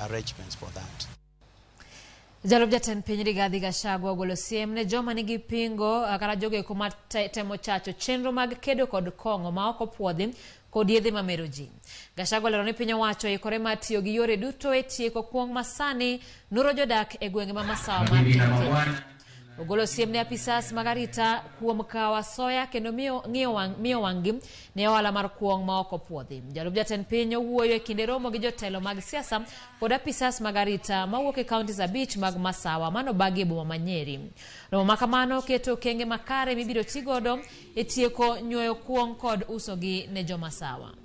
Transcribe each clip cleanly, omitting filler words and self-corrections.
arrangements for that. Jalup jatend piny Rigathi Gachagua ogolo siem ne joma nigi pingo kata jogo eko ma temo chacho chenro mag kedo kod kong'o ma ok opuodhi kod yedhe mamero ji. Gachagua olero ni piny owacho oikore mar tiyo gi yore duto e tieko kuong' masani nuro jodak e gwenge ma masawa mar piny Kenya. Ogolo siem ne apisas mag arita kuom kawo asoya kendo miyo ng'iyo wang' miyo wang'gi ne ohala mar kuong' ma ok opuodhi. Jalup jatend piny owuoyo e kinde romo gi jotelo mag siasa kod apisas mag arita mawuok e counties abich mag Masawa manobagi e boma ma Nyeri. Romo ma kamano keto okenge makare mibiro ti godo e tieko nyuoyo kuong' kod usogi ne jomasawa.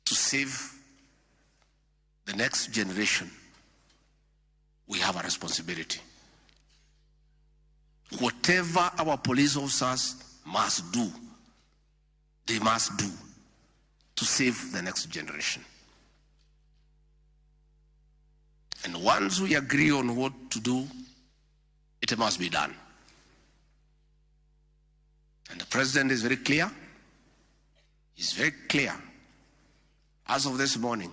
To save the next generation, we have a responsibility. Whatever our police officers must do, they must do to save the next generation. And once we agree on what to do, it must be done. And the president is very clear. He's very clear. As of this morning,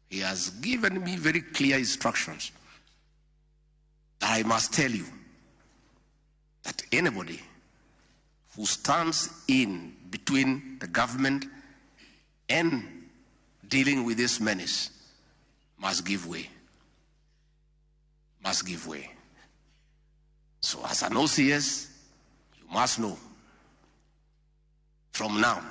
he has given me very clear instructions that I must tell you that anybody who stands in between the government and dealing with this menace must give way. Must give way. So as an OCS, you must know from now